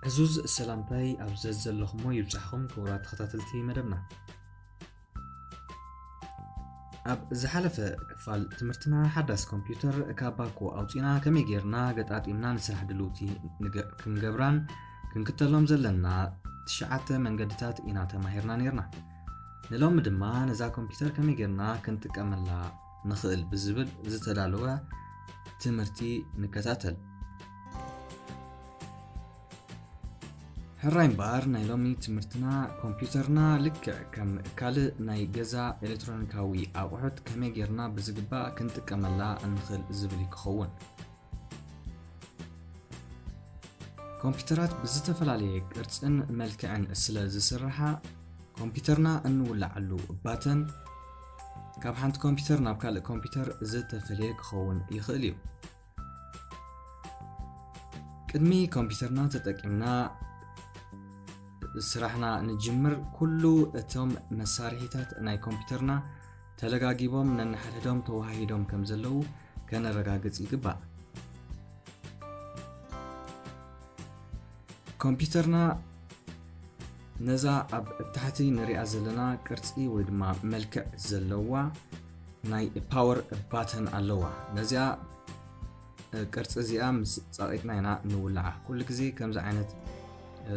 ዕዙዝ ሰላምታይ ኣብ ዘዘለኹሞ ይብጻሕኹም ክቡራት ተኸታተልቲ መደብና። ኣብ ዝሓለፈ ክፋል ትምህርትና ሓዳስ ኮምፒውተር ካብ ባኮ ኣውጺና ከመይ ጌርና ገጣጢምና ንስራሕ ድልውቲ ንገ-፣ ክንገብራን ክንክተሎም ዘለና ትሽዓተ መንገድታት ኢና ተማሂርና ኔርና። ንሎሚ ድማ ነዛ ኮምፒውተር ከመይ ጌርና ክንጥቀመላ ንኽእል ብዝብል ዝተዳለወ ትምህርቲ ንከታተል። ሕራይ እምበኣር ናይ ሎሚ ትምህርትና ኮምፒውተርና ልክዕ ከም ካልእ ናይ ገዛ ኤሌክትሮኒካዊ ኣቑሑት ከመይ ጌርና ብዝግባእ ክንጥቀመላ እንኽእል ዝብል እዩ ክኸውን። ኮምፒውተራት ብዝተፈላለየ ቅርጽን መልክዕን ስለ ዝስርሓ ኮምፒውተርና እንውልዓሉ ባተን ካብ ሓንቲ ኮምፒውተር ናብ ካልእ ኮምፒውተር ዝተፈልየ ክኸውን ይኽእል እዩ። ቅድሚ ኮምፒውተርና ተጠቂምና ስራሕና ንጅምር፣ ኩሉ እቶም መሳርሒታት ናይ ኮምፒውተርና ተለጋጊቦም ነንሓድሕዶም ተዋሃሂዶም ከም ዘለዉ ከነረጋግጽ ይግባእ። ኮምፒውተርና ነዛ ኣብ ታሕቲ ንሪኣ ዘለና ቅርጺ ወይ ድማ መልክዕ ዘለዋ ናይ ፓወር ባተን ኣለዋ። ነዚኣ፣ እ፣ ቅርጺ እዚኣ ምስ ጸቒጥና ኢና ንውልዓ። ኩሉ ግዜ ከምዚ ዓይነት፣ እ፣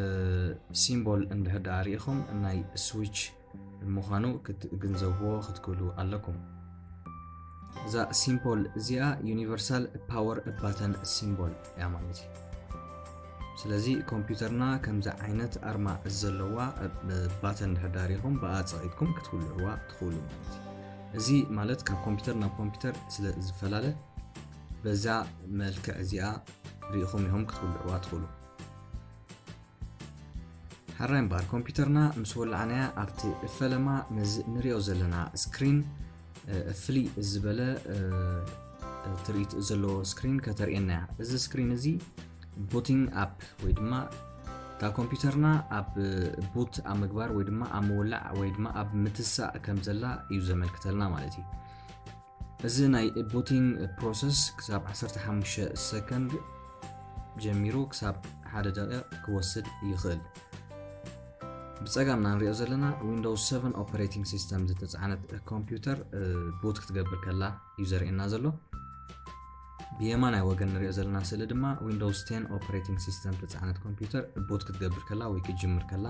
ሲምቦል እንድሕር ደኣ ርኢኹም ናይ ስዊች ምዃኑ ክትግንዘብዎ ክትክእሉ ኣለኩም። እዛ ሲምቦል እዚኣ ዩኒቨርሳል ፓወር ባተን ሲምቦል እያ ማለት እዩ። ስለዚ ኮምፒውተርና ከምዚ ዓይነት ኣርማ ዘለዋ፣ እ፣ ባተን እንድሕር ደኣ ርኢኹም ብኣ ጸቒጥኩም ክትውልዕዋ ትኽእሉ ማለት እዩ። እዚ ማለት ካብ ኮምፒውተር ናብ ኮምፒውተር ስለ ዝፈላለ በዛ መልክዕ እዚኣ ርኢኹም ኢኹም ክትውልዕዋ ትኽእሉ። ሕራይ እምበኣር ኮምፒውተርና ምስ ወላዕናያ ኣብቲ ፈለማ ነዚ ንሪኦ ዘለና ስክሪን፣ እ፣ ፍልይ ዝበለ፣ እ፣ ትርኢት ዘለዎ ስክሪን ከተርእየና እያ። እዚ ስክሪን እዚ ቡቲንግ ኣፕ ወይ ድማ እታ ኮምፒውተርና ኣብ ቡት ኣብ ምግባር ወይ ድማ ኣብ ምውላዕ ወይ ድማ ኣብ ምትሳእ ከም ዘላ እዩ ዘመልክተልና ማለት እዩ። እዚ ናይ ቡቲንግ ፕሮሰስ ክሳብ ዓሰርተ ሓሙሽተ ሰከንድ ጀሚሩ ክሳብ ሓደ ደቂቕ ክወስድ ይኽእል። ብጸጋምና ንሪኦ ዘለና ዊንዶውስ ሰቨን ኦፐሬቲንግ ሲስተም ዝተጻዕነት ኮምፒውተር፣ እ፣ ቡት ክትገብር ከላ እዩ ዘርእየና ዘሎ። ብየማናይ ወገን ንሪኦ ዘለና ስእሊ ድማ ዊንዶውስ ቴን ኦፐሬቲንግ ሲስተም ዝተጻዕነት ኮምፒውተር ቡት ክትገብር ከላ ወይ ክትጅምር ከላ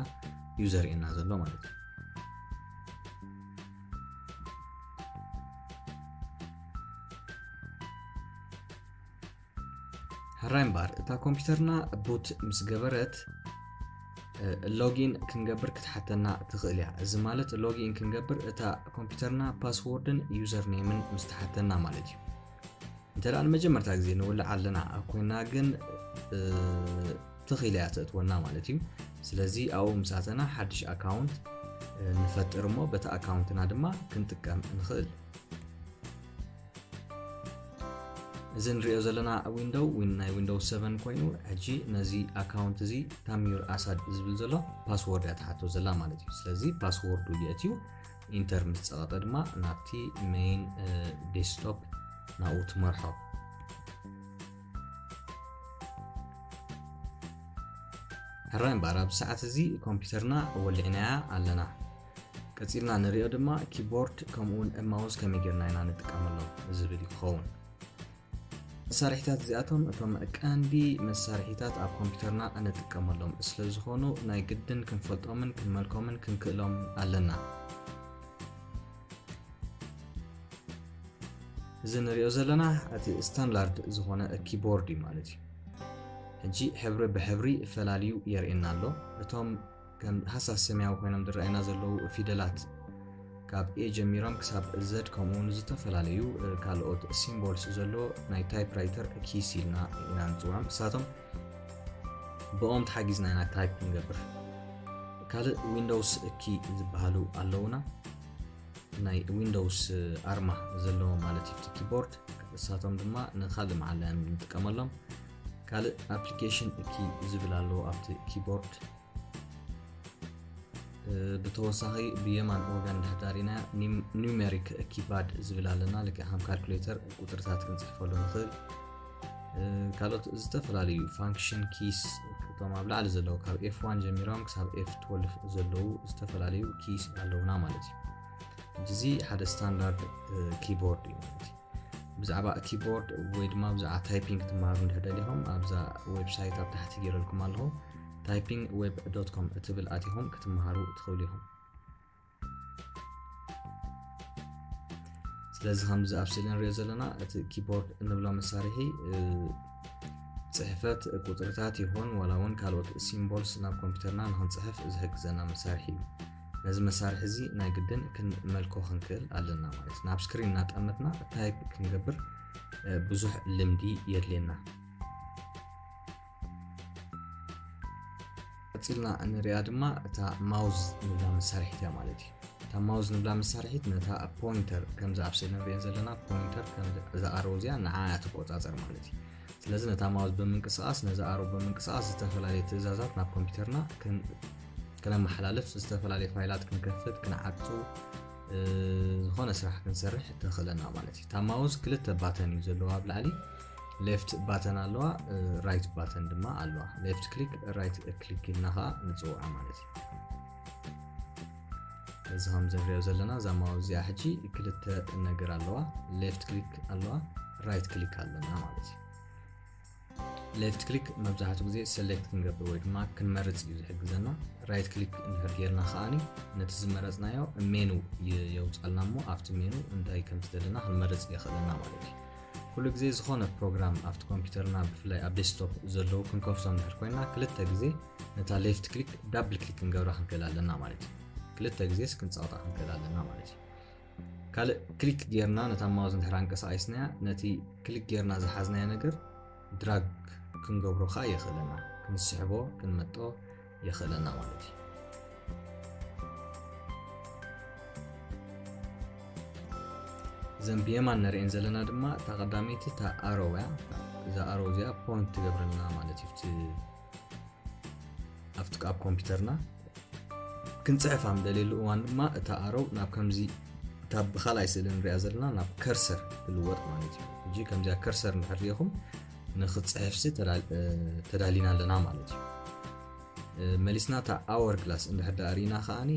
እዩ ዘርእየና ዘሎ ማለት እዩ። ሕራይ እምበኣር እታ ኮምፒውተርና ቡት ምስ ገበረት፣ እ፣ ሎጊን ክንገብር ክትሓተና ትኽእል እያ። እዚ ማለት ሎጊን ክንገብር እታ ኮምፒውተርና ፓስዎርድን ዩዘር ኔምን ምስ ትሓተና ማለት እዩ። እንተ ደኣ ንመጀመርታ ግዜ ንውልዕ ኣለና ኮይና ግን፣ እ፣ ትኽ ኢላ እያ ተእትወና ማለት እዩ። ስለዚ ኣብኡ ምስ ኣተና ሓድሽ ኣካውንት፣ እ፣ ንፈጥር እሞ በቲ ኣካውንትና ድማ ክንጥቀም ንኽእል። እዚ ንሪኦ ዘለና ዊንዶው ዊን-፣ ናይ ዊንዶው ሰቨን ኮይኑ፣ ሕጂ ነዚ ኣካውንት እዚ ታምዩር ኣሳድ ዝብል ዘሎ ፓስወርድ እያ ትሓቶ ዘላ ማለት እዩ። ስለዚ ፓስወርዱ የእትዩ፣ ኢንተር ምስ ጸቐጠ ድማ ናብቲ ሜይን፣ እ፣ ዴስክቶፕ ናብኡ ትመርሖ። ሕራይ እምበኣር ኣብዚ ሰዓት እዚ ኮምፒውተርና ወሊዕናያ ኣለና። ቀጺልና ንሪኦ ድማ ኪቦርድ ከምኡውን ማውስ ከመይ ጌርና ኢና ንጥቀመሎም ዝብል እዩ ክኸውን። መሳርሒታት እዚኣቶም እቶም ቀንዲ መሳርሒታት ኣብ ኮምፒውተርና እንጥቀመሎም ስለ ዝኾኑ ናይ ግድን ክንፈልጦምን ክንመልኮምን ክንክእሎም ኣለና። እዚ ንሪኦ ዘለና እቲ ስታንዳርድ ዝኾነ ኪቦርድ እዩ ማለት እዩ። ሕጂ ሕብሪ ብሕብሪ ፈላልዩ የርእየና ኣሎ። እቶም ከም ሃሳስ ሰማያዊ ኮይኖም ዝረኣዩና ዘለዉ ፊደላት ካብ ኤ ጀሚሮም ክሳብ ዘድ ከምኡ እውን ዝተፈላለዩ፣ እ፣ ካልኦት ሲምቦልስ ዘለዎ ናይ ታይፕራይተር ኪስ ኢልና ኢና ንፅውዖም። ንሳቶም ብኦም ተሓጊዝና ኢና ታይፕ ንገብር። ካልእ ዊንዶውስ ኪ ዝበሃሉ ኣለዉና። ናይ ዊንዶውስ ኣርማ ዘለዎ ማለት እዩ እቲ ኪቦርድ። ንሳቶም ድማ ንኻልእ መዓላ ንጥቀመሎም። ካልእ ኣፕሊኬሽን ኪ ዝብል ኣለዎ ኣብቲ ኪቦርድ። እ፣ ብተወሳኺ ብየማን ወገን እንድሕር ዳሪና ኒም-፣ ኒውሜሪክ ኪፓድ ዝብል ኣለና። ልክዕ ከም ካልኩሌተር ቁፅርታት ክንፅሕፈሉ ንኽእል። እ፣ ካልኦት ዝተፈላለዩ ፋንክሽን ኪስ እቶም ኣብ ላዕሊ ዘለዉ ካብ ኤፍ ዋን ጀሚሮም ክሳብ ኤፍ ትወልፍ ዘለዉ ዝተፈላለዩ ኪስ ኣለዉና ማለት እዩ። እዚ ሓደ ስታንዳርድ ኪቦርድ እዩ ማለት እዩ። ብዛዕባ ኪቦርድ ወይ ድማ ብዛዕባ ታይፒንግ ክትመሃሩ እንድሕር ደሊኹም ኣብዛ ዌብሳይት ኣብ ታሕቲ ገይረልኩም ኣለኹ። ታይፒንግ ዌብ ዶት ኮም እትብል ኣቲኹም ክትመሃሩ ትኽእሉ ኢኹም። ስለዚ ከምዚ ኣብ ስእሊ ንሪኦ ዘለና እቲ ኪቦርድ እንብሎ መሳርሒ ጽሕፈት ቁፅርታት ይኹን ዋላ እውን ካልኦት ሲምቦልስ ናብ ኮምፒውተርና ንክንፅሕፍ ዝሕግዘና መሳርሒ እዩ። ነዚ መሳርሒ እዚ ናይ ግድን ክንመልኮ ክንክእል ኣለና ማለት ናብ ስክሪን እናጠመትና ታይፕ ክንገብር ብዙሕ ልምዲ የድልየና። ቀፂልና እንሪኣ ድማ እታ ማውዝ ንብላ መሳርሒት እያ ማለት እዩ። እታ ማውዝ ንብላ መሳርሒት ነታ ፖይንተር ከምዚ ኣብ ስእሊ ንሪኦ ዘለና ፖይንተር እዛ ኣሮ እዚኣ ንዓ እያ ትቆፃፀር ማለት እዩ። ስለዚ ነታ ማውዝ ብምንቅስቃስ ነዚ ኣሮ ብምንቅስቃስ ዝተፈላለዩ ትእዛዛት ናብ ኮምፒውተርና ከነመሓላልፍ፣ ዝተፈላለዩ ፋይላት ክንከፍት ክንዓፁ፣ ዝኾነ ስራሕ ክንሰርሕ ተኽእለና ማለት እዩ። እታ ማውዝ ክልተ ባተን እዩ ዘለዋ ኣብ ላዕሊ ሌፍት ባተን ኣለዋ፣ ራይት ባተን ድማ ኣለዋ። ሌፍት ክሊክ ራይት ክሊክ ኢልና ከዓ ንፅውዓ ማለት እዩ። እዚ ከም ዝንሪኦ ዘለና እዛ ማውዝ እዚኣ ሕጂ ክልተ ነገር ኣለዋ። ሌፍት ክሊክ ኣለዋ፣ ራይት ክሊክ ኣለና ማለት እዩ። ሌፍት ክሊክ መብዛሕትኡ ግዜ ሰሌክት ክንገብር ወይ ድማ ክንመርፅ እዩ ዝሕግዘና። ራይት ክሊክ እንድሕር ጌርና ከዓኒ ነቲ ዝመረፅናዮ ሜኑ የውፃልና እሞ ኣብቲ ሜኑ እንታይ ከም ዝደለና ክንመርፅ የኽእለና ማለት እዩ። ኩሉ ግዜ ዝኾነ ፕሮግራም ኣብቲ ኮምፒውተርና ብፍላይ ኣብ ዴስክቶፕ ዘለዉ ክንከፍቶ እንድሕር ኮይና ክልተ ግዜ ነታ ሌፍት ክሊክ ዳብል ክሊክ ክንገብራ ክንክእል ኣለና ማለት እዩ። ክልተ ግዜስ ክንፀቕጣ ክንክእል ኣለና ማለት እዩ። ካልእ ክሊክ ጌርና ነታ ማውዝ እንድሕር ኣንቀሳቒስናያ ነቲ ክሊክ ጌርና ዝሓዝናዮ ነገር ድራግ ክንገብሮ ከዓ የኽእለና፣ ክንስሕቦ ክንመጦ የኽእለና ማለት እዩ። እዘን ብየማን ንሪኤን ዘለና ድማ እታ ቀዳመይቲ እታ ኣሮ እያ። እዛ ኣሮ እዚኣ ፖይንት ትገብረልና ማለት እዩ ኣብቲ ኣብ ኮምፒውተርና። ክንፅሕፍ ኣብ ንደልየሉ እዋን ድማ እታ ኣሮ ናብ ከምዚ እታ ብካልኣይ ስእሊ ንሪኣ ዘለና ናብ ከርሰር ትልወጥ ማለት እዩ። ሕጂ ከምዚኣ ከርሰር እንድሕር ሪኢኹም ንክፅሕፍሲ ተዳሊና ኣለና ማለት እዩ። መሊስና እታ ኣወር ክላስ እንድሕር ደኣ ርኢና ከዓኒ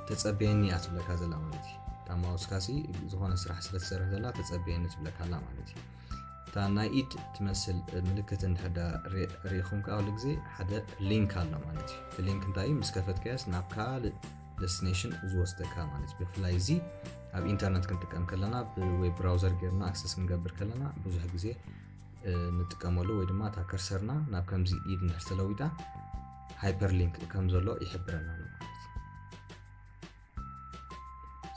ተፀበየኒ እያ ትብለካ ዘላ ማለት እዩ። እታ ማውስካሲ ዝኾነ ስራሕ ስለ ትሰርሕ ዘላ ተፀበየኒ ትብለካ ኣላ ማለት እዩ። እታ ናይ ኢድ ትመስል ምልክት እንድሕር ደኣ ሪኢኹም ከዓ ኩሉ ግዜ ሓደ ሊንክ ኣሎ ማለት እዩ። እቲ ሊንክ እንታይ እዩ? ምስ ከፈትካዮስ ናብ ካልእ ደስቲኔሽን ዝወስደካ ማለት እዩ። ብፍላይ እዚ ኣብ ኢንተርነት ክንጥቀም ከለና ብዌብ ብራውዘር ጌርና ኣክሰስ ክንገብር ከለና ብዙሕ ግዜ ንጥቀመሉ ወይ ድማ እታ ከርሰርና ናብ ከምዚ ኢድ እንድሕር ተለዊጣ ሃይፐር ሊንክ ከም ዘሎ ይሕብረና ኣሎ ማለት እዩ።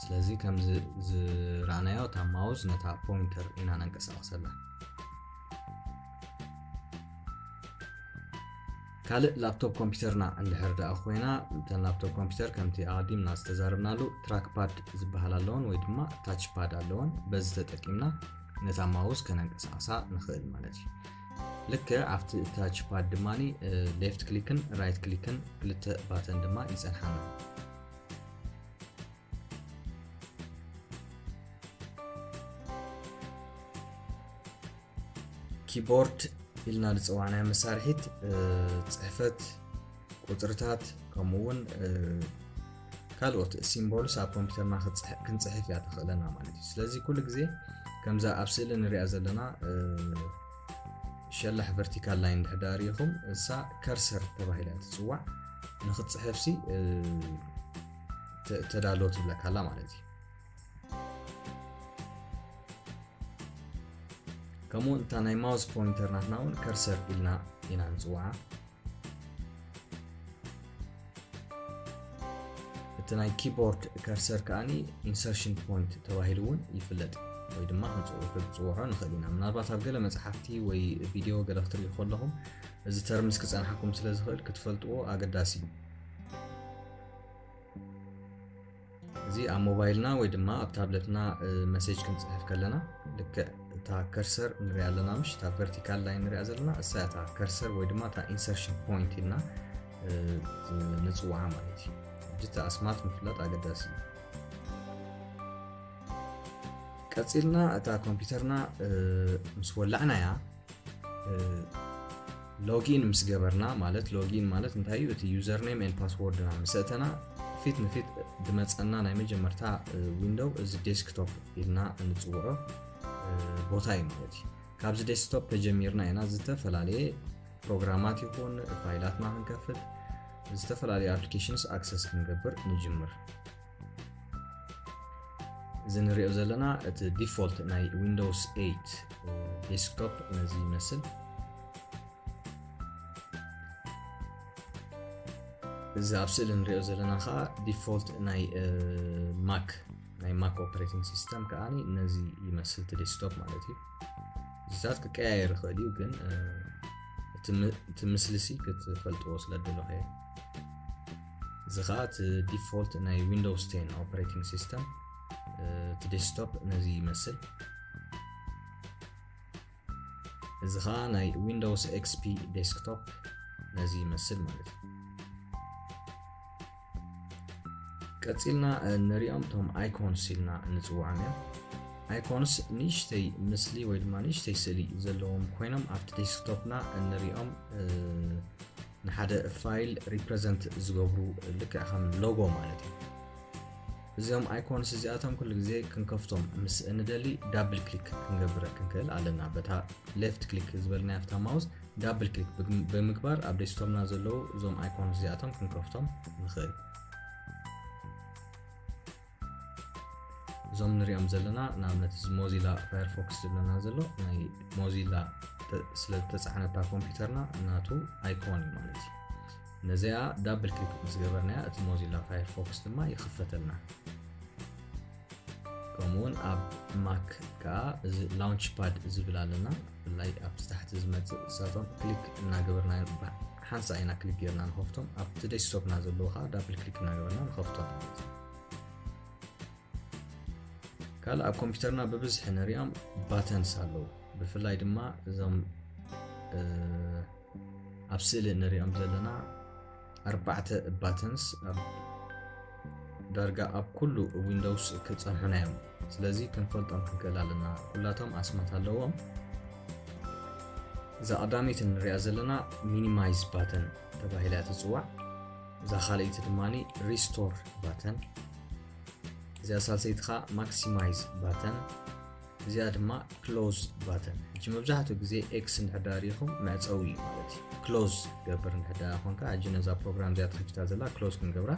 ስለዚ ከምዚ ዝረኣናዮ እታ ማውዝ ነታ ፖይንተር ኢና ነንቀሳቕሰላ። ካልእ ላፕቶፕ ኮምፒውተርና እንድሕር ደኣ ኮይና እተን ላፕቶፕ ኮምፒውተር ከምቲ ኣቐዲምና ዝተዛረብናሉ ትራክፓድ ዝበሃል ኣለወን ወይ ድማ ታችፓድ ኣለወን። በዚ ተጠቂምና ነታ ማውዝ ከነንቀሳቕሳ ንኽእል ማለት እዩ። ልክዕ ኣብቲ ታችፓድ ድማ ሌፍት ክሊክን ራይት ክሊክን ክልተ ባተን ድማ ይጸንሓና። ኪቦርድ ኢልና ዝፀዋዕናዮ መሳርሒት ጽሕፈት ቁፅርታት ከምኡ እውን ካልኦት ሲምቦልስ ኣብ ኮምፒውተርና ክንፅሕፍ እያ ተኽእለና ማለት እዩ። ስለዚ ኩሉ ግዜ ከምዛ ኣብ ስእሊ ንሪኣ ዘለና ሸላሕ ቨርቲካል ላይን እንድሕር ሪኢኹም እሳ ከርሰር ተባሂላ ትፅዋዕ። ንክትፅሕፍሲ ተዳሎ ትብለካላ ማለት እዩ። ከምኡ እታ ናይ ማውስ ፖይንተር ናትና እውን ከርሰር ኢልና ኢና ንፅውዓ። እቲ ናይ ኪቦርድ ከርሰር ከዓኒ ኢንሰርሽን ፖይንት ተባሂሉ እውን ይፍለጥ ወይ ድማ ክንፅውሖ ንኽእል ኢና። ምናልባት ኣብ ገለ መፅሓፍቲ ወይ ቪድዮ ገለ ክትሪኡ ከለኹም እዚ ተርምስ ክፀንሓኩም ስለ ዝኽእል ክትፈልጥዎ ኣገዳሲ እዩ። እዚ ኣብ ሞባይልና ወይ ድማ ኣብ ታብለትና መሴጅ ክንፅሕፍ ከለና ልክዕ እታ ከርሰር ንሪኣ ኣለና ምሽ እታ ቨርቲካል ላይን ንሪኣ ዘለና እሳ እታ ከርሰር ወይ ድማ እታ ኢንሰርሽን ፖይንት ኢልና ንፅውዓ ማለት እዩ። ሕጂ እቲ ኣስማት ምፍላጥ ኣገዳሲ እዩ። ቀፂልና እታ ኮምፒውተርና ምስ ወላዕናያ ሎጊን ምስ ገበርና፣ ማለት ሎጊን ማለት እንታይ እዩ? እቲ username and passwordና ምስ ኣተና ፊት ንፊት ዝመፀና ናይ መጀመርታ ዊንዶው እዚ ዴስክቶፕ ኢልና እንፅውዖ ቦታ እዩ ማለት እዩ። ካብዚ ዴስክቶፕ ተጀሚርና ኢና ዝተፈላለየ ፕሮግራማት ይኹን ፋይላትና ክንከፍት፣ ዝተፈላለዩ applications access ክንገብር ንጅምር። እዚ ንሪኦ ዘለና እቲ ዲፎልት ናይ ዊንዶውስ ኤይት ዴስክቶፕ ነዚ ይመስል። እዚ ኣብ ስእሊ ንሪኦ ዘለና ከዓ ዲፎልት ናይ ማክ ናይ ማክ ኦፕሬቲንግ ሲስተም ከዓ ነዚ ይመስል፣ እቲ ዴስክቶፕ ማለት እዩ። እዚታት ክቀያየር ይኽእል እዩ፣ ግን እቲ ምስሊሲ ክትፈልጥዎ ስለ ደለኹ እየ። እዚ ከዓ እቲ ዲፎልት ናይ ዊንዶውስ ቴን ኦፕሬቲንግ ሲስተም፣ እቲ ዴስክቶፕ ነዚ ይመስል። እዚ ከዓ ናይ ዊንዶውስ ኤክስፒ ዴስክቶፕ ነዚ ይመስል ማለት እዩ። ቀፂልና ንሪኦም እቶም icons ኢልና እንፅውዖም እዮም። Icons ንእሽተይ ምስሊ ወይ ድማ ንእሽተይ ስእሊ ዘለዎም ኮይኖም ኣብቲ ዴስክቶፕና እንሪኦም ንሓደ ፋይል ሪፕረዘንት ዝገብሩ ልክዕ ከም ሎጎ ማለት እዩ። እዚኦም icons እዚኣቶም ኩሉ ግዜ ክንከፍቶም ምስ እንደሊ ዳብል ክሊክ ክንገብር ክንክእል ኣለና። በታ ሌፍት ክሊክ ዝበልናያ ኣብታ ማውስ ዳብል ክሊክ ብምግባር ኣብ ዴስክቶፕና ዘለዉ እዞም icons እዚኣቶም ክንከፍቶም ንኽእል። እዞም ንሪኦም ዘለና ንኣብነት እዚ ሞዚላ ፋየርፎክስ ዝብለና ዘሎ ናይ ሞዚላ ስለ ዝተፃሕነታ ኮምፒውተርና ናቱ icon እዩ ማለት እዩ። ነዚኣ ዳብል ክሊክ ምስ ገበርናያ እቲ ሞዚላ ፋየርፎክስ ድማ ይኽፈተልና። ከምኡውን ኣብ ማክ ከዓ እዚ ላውንች ፓድ ዝብል ኣለና። ብፍላይ ኣብቲ ታሕቲ ዝመፅእ እሳቶም ክሊክ እናገበርና ሓንሳ ኢና ክሊክ ጌርና ንኸፍቶም። ኣብቲ ዴስክቶፕና ዘለዉ ከዓ ዳብል ክሊክ እናገበርና ንኸፍቶም ማለት እዩ። ካልእ ኣብ ኮምፒውተርና ብብዝሒ ንሪኦም ባተንስ ኣለዉ። ብፍላይ ድማ እዞም ኣብ ስእሊ ንሪኦም ዘለና ኣርባዕተ ባተንስ ኣብ ዳርጋ ኣብ ኩሉ ዊንዶውስ ክፀንሑና እዮም። ስለዚ ክንፈልጦም ክንክእል ኣለና። ኩላቶም ኣስማት ኣለዎም። እዛ ቀዳመይቲ ንሪኣ ዘለና ሚኒማይዝ ባተን ተባሂላ እያ ትፅዋዕ። እዛ ካልኣይቲ ድማ ሪስቶር ባተን፣ እዚኣ ሳልሰይቲ ከዓ ማክሲማይዝ ባተን፣ እዚኣ ድማ ክሎዝ ባተን። ሕጂ መብዛሕትኡ ግዜ ኤክስ እንድሕር ዳ ሪኢኹም መዕፀዊ እዩ ማለት እዩ። ክሎዝ ገብር እንድሕር ዳ ኮንካ፣ ሕጂ ነዛ ፕሮግራም እዚኣ ተኸፊታ ዘላ ክሎዝ ክንገብራ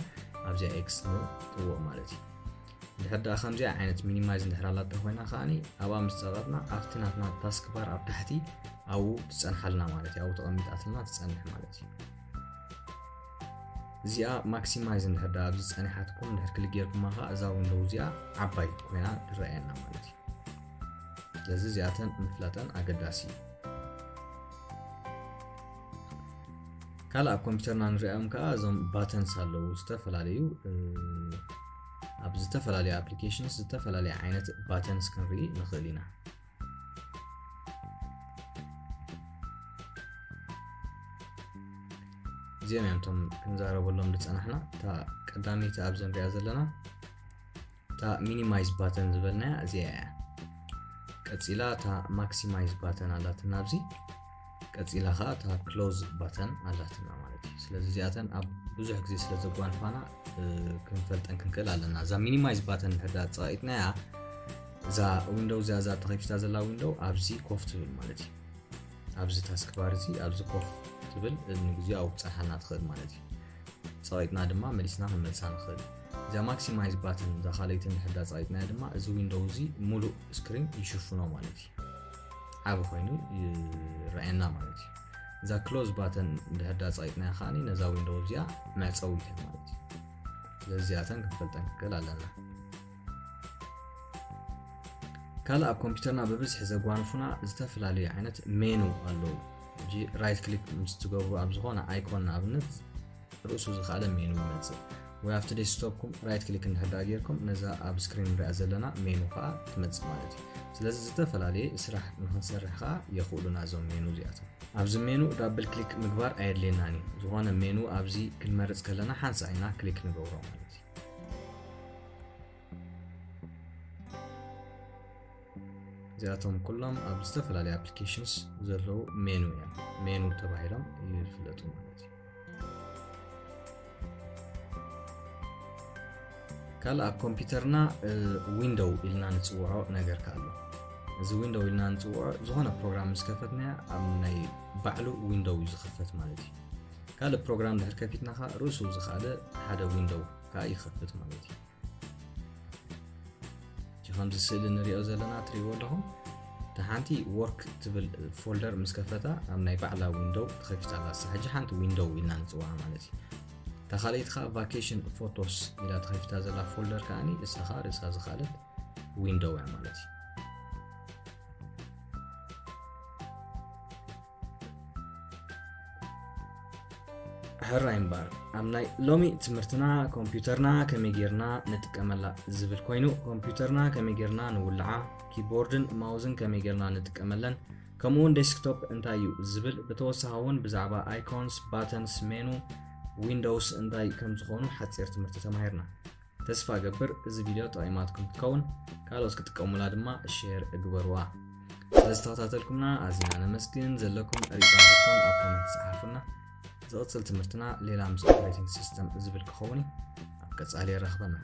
ኣብዚኣ ኤክስ ንጥውቕ ማለት እዩ። እንድሕር ዳ ከምዚኣ ዓይነት ሚኒማይዝ እንድሕር ኣላታ ኮይና ከዓኒ ኣብኣ ምስ ፀቐጥና ኣብቲ ናትና ታስክ ባር ኣብ ታሕቲ ኣብኡ ትፀንሓልና ማለት እዩ። ኣብኡ ተቐሚጣትልና ትፀንሕ ማለት እዩ። እዚኣ ማክሲማይዝ እንድሕር ዳ ኣብዚ ፀኒሓትኩም እንድሕር ክሊክ ጌርኩማ ከዓ እዛ ዊንዶው እዚኣ ዓባይ ኮይና ትረኣየና ማለት እዩ። ስለዚ እዚኣተን ምፍላጠን ኣገዳሲ እዩ። ካልእ ኣብ ኮምፒውተርና ንሪኦም ከዓ እዞም ባተንስ ኣለዉ ዝተፈላለዩ ኣብ ዝተፈላለዩ ኣፕሊኬሽንስ ዝተፈላለየ ዓይነት ባተንስ ክንርኢ ንኽእል ኢና። እዚኦም እዮም እቶም ክንዛረበሎም ዝፀናሕና። እታ ቀዳመይቲ ኣብዚ ንሪኣ ዘለና እታ ሚኒማይዝ ባተን ዝበልናያ እዚኣ እያ። ቀፂላ እታ ማክሲማይዝ ባተን ኣላትና ኣብዚ። ቀፂላ ከዓ እታ ክሎዝ ባተን ኣላትና ማለት እዩ። ስለዚ እዚኣተን ኣብ ብዙሕ ግዜ ስለ ዘጓንፋና ክንፈልጠን ክንክእል ኣለና። እዛ ሚኒማይዝ ባተን እንድሕር ዳ ፀቒጥናያ እዛ ዊንዶው እዚኣ እዛ ተኸፊታ ዘላ ዊንዶው ኣብዚ ኮፍ ትብል ማለት እዩ። ኣብዚ ታስክ ባር እዚ ኣብዚ ኮፍ ትብል ንግዜኡ ኣብኡ ክትፀንሓልና ትኽእል ማለት እዩ። ፀቒጥና ድማ መሊስና ክንመልሳ ንኽእል። እዛ ማክሲማይዝ ባተን እዛ ካልኣይቲ እንድሕር ዳ ፀቒጥናያ ድማ እዚ ዊንዶው እዚ ሙሉእ ስክሪን ይሽፍኖ ማለት እዩ። ዓቢ ኮይኑ ይረኣየና ማለት እዩ። እዛ ክሎዝ ባተን እንድሕር ዳ ፀቒጥናያ ከዓኒ ነዛ ዊንዶው እዚኣ መዕፀዊት እያ ማለት እዩ። ስለዚ እዚኣተን ክንፈልጠን ክንክእል ኣለና። ካልእ ኣብ ኮምፒውተርና ብብዝሒ ዘጓንፉና ዝተፈላለዩ ዓይነት ሜኑ ኣለዉ። ሕጂ ራይት ክሊክ ምስ ትገብሩ ኣብ ዝኾነ ኣይኮን ንኣብነት ርእሱ ዝኸኣለ ሜኑ ይመጽእ። ወይ ኣብቲ ዴስክቶፕኩም ራይት ክሊክ እንድሕር ደኣ ጌርኩም ነዛ ኣብ ስክሪን ንሪኣ ዘለና ሜኑ ከኣ ትመጽእ ማለት እዩ። ስለዚ ዝተፈላለየ ስራሕ ንኽንሰርሕ ከኣ የኽእሉና እዞም ሜኑ እዚኣቶም። ኣብዚ ሜኑ ዳብል ክሊክ ምግባር ኣየድልየናን እዩ። ዝኾነ ሜኑ ኣብዚ ክንመርጽ ከለና ሓንሳእ ኢና ክሊክ ንገብሮ ማለት እዩ። እዚኣቶም ኩሎም ኣብ ዝተፈላለዩ applications ዘለዉ menu እዮም። Menu ተባሂሎም ይፍለጡ ማለት እዩ። ካልእ ኣብ ኮምፒውተርና window ኢልና ንፅውዖ ነገር ኣሎ። እዚ window ኢልና ንፅውዖ ዝኾነ ፕሮግራም ምስ ከፈትናያ ኣብ ናይ ባዕሉ window እዩ ዝኽፈት ማለት እዩ። ካልእ ፕሮግራም ድሕር ከፊትና ከዓ ርእሱ ዝኻለ ሓደ window ከዓ ይኸፍት ማለት እዩ። ከምዚ ስእሊ ንሪኦ ዘለና ትሪእዎ ኣለኹም። እታ ሓንቲ work ትብል folder ምስ ከፈታ ኣብ ናይ ባዕላ window ተኸፊታ ኣላ። እሳ ሕጂ ሓንቲ window ኢልና ንፅውዓ ማለት እዩ። እታ ካልኣይቲ ከዓ vacation photos ኢላ ተኸፊታ ዘላ folder ከዓኒ እሳ ከዓ ርእሳ ዝኻለት window እያ ማለት እዩ። ሕራይ እምበኣር ኣብ ናይ ሎሚ ትምህርትና ኮምፒውተርና ከመይ ጌርና ንጥቀመላ ዝብል ኮይኑ፣ ኮምፒውተርና ከመይ ጌርና ንውልዓ፣ ኪቦርድን ማውዝን ከመይ ጌርና ንጥቀመለን፣ ከምኡ እውን ዴስክቶፕ እንታይ እዩ ዝብል፣ ብተወሳኺ እውን ብዛዕባ icons፣ buttons፣ menu፣ windows እንታይ ከም ዝኾኑ ሓፂር ትምህርቲ ተማሂርና። ተስፋ እገብር እዚ ቪድዮ ጠቒማትኩም ክትከውን፣ ካልኦት ክጥቀሙላ ድማ share እግበርዋ። ስለዝተኸታተልኩምና ኣዚና ነመስግን። ዘለኩም ሪኢቶታትኩም ኣብ comment ጸሓፉና። ዝቕጽል ትምህርትና ሌላ ምስ operating system ዝብል ክኸውን እዩ። ኣብ ቀጻሊ የራኽበና።